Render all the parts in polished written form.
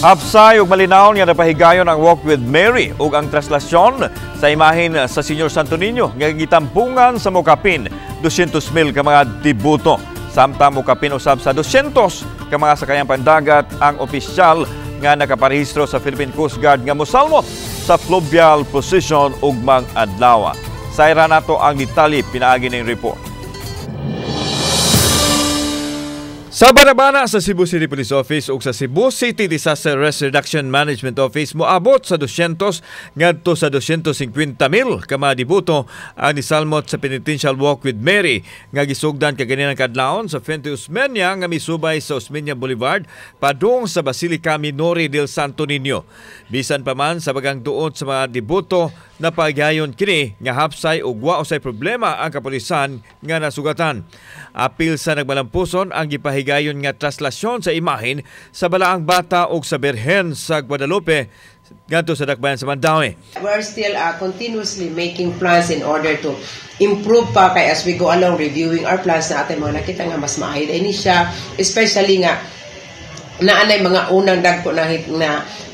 Hapsay ug malinaw nga napahigayon ang Walk with Mary ug ang traslasyon sa imahen sa Señor Santo Niño nga gitampungan sa mokapin 200,000 ka mga deboto. Samtang mokapin usab sa 200 ka mga sakayang pandagat ang opisyal nga nakaparehistro sa Philippine Coast Guard nga mosalmot sa fluvial procession ugmang adlaw. Sayra nato ang detalye pinaagi ning report. Sa banabana sa Cebu City Police Office ug sa Cebu City Disaster Risk Reduction Management Office, moabot sa 200 ngadto sa 250 mil ka mga deboto ang nisalmot sa Penitential Walk with Mary nga gisugdan kaganinang kadlawon sa Fuente Osmeña nga misubay sa Osmeña Boulevard padung sa Basilica Minore del Santo Niño. Bisan pa man sa bagang duot sa mga deboto, napagayon kini nga hapsay ug wa usay problema ang kapulisan nga nasugatan. Apil sa nagmalampuson ang gipahigayon nga traslasyon sa imahen sa Balaang Bata ug sa Birhen sa Guadalupe ngadto sa dakbayan sa Mandaue. We're still continuously making plans in order to improve pa kay as we go along reviewing our plans na atin mga nakita nga mas maayo ni siya, especially nga naanay mga unang dagko na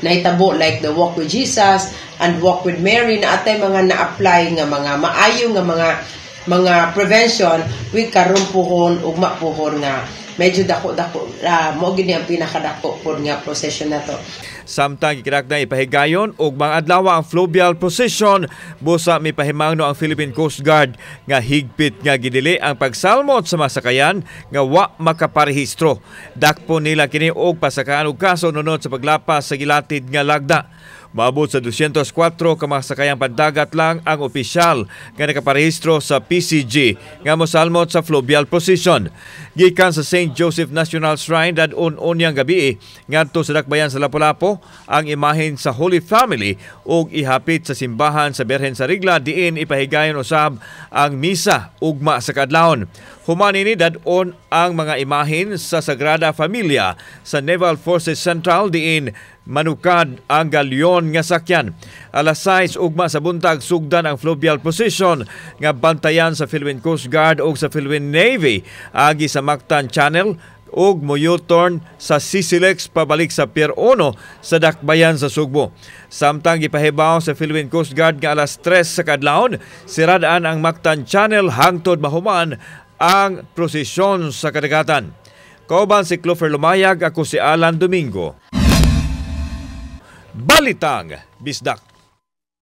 nahitabo like the Walk with Jesus and Walk with Mary na atay mga na-apply nga mga maayo nga mga prevention we karon puhon ugma puhon nga medyo dako-dako mo gini ang pinakadako pod nga procession na to. Samtang gikinahanglan ipahigayon og mga adlaw ang fluvial procession, busa mipahimangno ang Philippine Coast Guard nga higpit nga gidili ang pagsalmot sa masakayan nga wa makaparehistro. Dakpo nila kini og pasakaan og kaso nunod sa paglapas sa gilatid nga lagda. Maabot sa 204 ka mga sakayang pandagat lang ang opisyal nga nakaparehistro sa PCG nga mosalmot sa fluvial procession. Gikan sa St. Joseph National Shrine dad-on unyang gabi ngadto sa dakbayan sa Lapu-Lapu ang imahen sa Holy Family ug ihapit sa simbahan sa Birhen sa Rigla diin ipahigayon usab ang misa ugma sa kadlawon. Human ini, dad-on ang mga imahen sa Sagrada Familia sa Naval Forces Central diin manukad ang galyon nga sakyan. Alas 6 ugma sa buntag sugdan ang fluvial procession nga bantayan sa Philippine Coast Guard ug sa Philippine Navy agi sa Mactan Channel ug mo U-turn sa CCLEX pabalik sa Pier 1 sa dakbayan sa Sugbo. Samtang gipahibaw sa Philippine Coast Guard nga alas 3 sa kadlawon, siradaan ang Mactan Channel hangtod mahuman ang prosesyon sa kadagatan. Kauban si Clover Lumayag, ako si Alan Domingo. Balitang Bisdak.